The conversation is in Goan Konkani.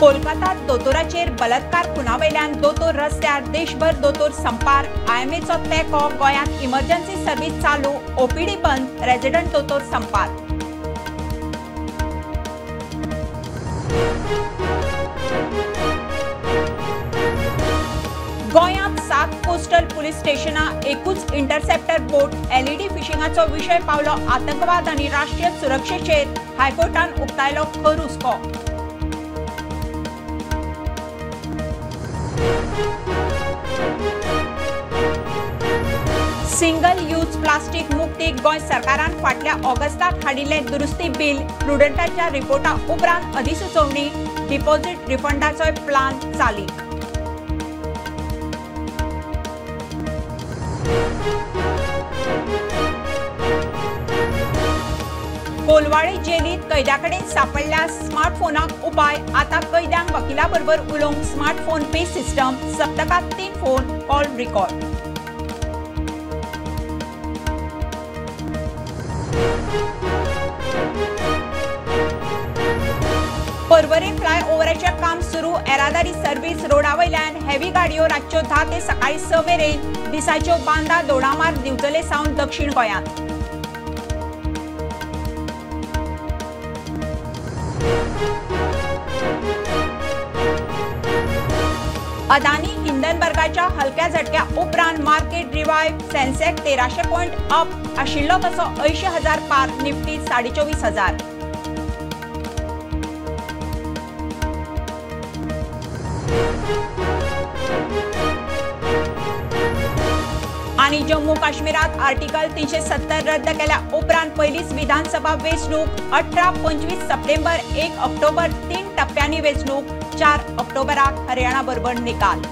कोलकातात दोतोराचेर बलात्कार खुनावयल्यान दोतोर रस्त्यार, देशभर दोतोर संपार। आयएमएचो तेंको, गोंयांत इमर्जन्सी सर्वीस चालू, ओपीडी बंद, रेजिडंट दोतोर संपार। गोंयांत 7 कोस्टल पुलीस स्टेशनां, एकूच इंटरसेप्टर बोट, एलईडी फिशिंगाचो विशय पावलो आतंकवाद आनी राष्ट्रीय सुरक्षेचेर, हायकोर्टान उक्तायलो खर हुस्को। सिंगल यूज प्लास्टीक मुक्तीक गोंय सरकारान फाटल्या ऑगस्टात हाडिल्लें दुरुस्ती बिल, प्रुडंटाच्या रिपोर्टा उपरांत अधिसुचोवणी, डिपॉझिट रिफंडाचोय प्लान चालीक। कोलवाळे जेलीत कैद्या कडेन सांपडल्या स्मार्टफोनाक उपाय, आतां कैद्यांक वकिला बरोबर उलोवंक स्मार्टफोन पे सिस्टम, सप्तकांत 3 फोन कॉल रिकॉर्ड। पर्वरी फ्लायओव्हराचें काम सुरू, येरादारी सर्वीस रोडा वयल्यान हेवी गाडयो रातच्यो 10 ते सकाळी 6 मेरेन, दिसाच्यो बांदा दोडामार्ग दिवचले सावन दक्षिण गोंयांत। अदानी हिंडनबर्गाच्या हलक्या झटक्या उपरांत मार्केट रिवायव्ह, सेन्सेक्स 1300 पॉयंट अप आशिल्लो तसो 80,000 पार, निफ्टी 24,500। आनी जम्मू काश्मीरात आर्टिकल 370 रद्द केल्या उपरांत पयलीच विधानसभा वेंचणूक 18, 25 सप्टेंबर, 1 ऑक्टोबर 3 टप्प्यांनी वेंचणूक, 4 ऑक्टोबराक हरियाणा बरोबर निकाल।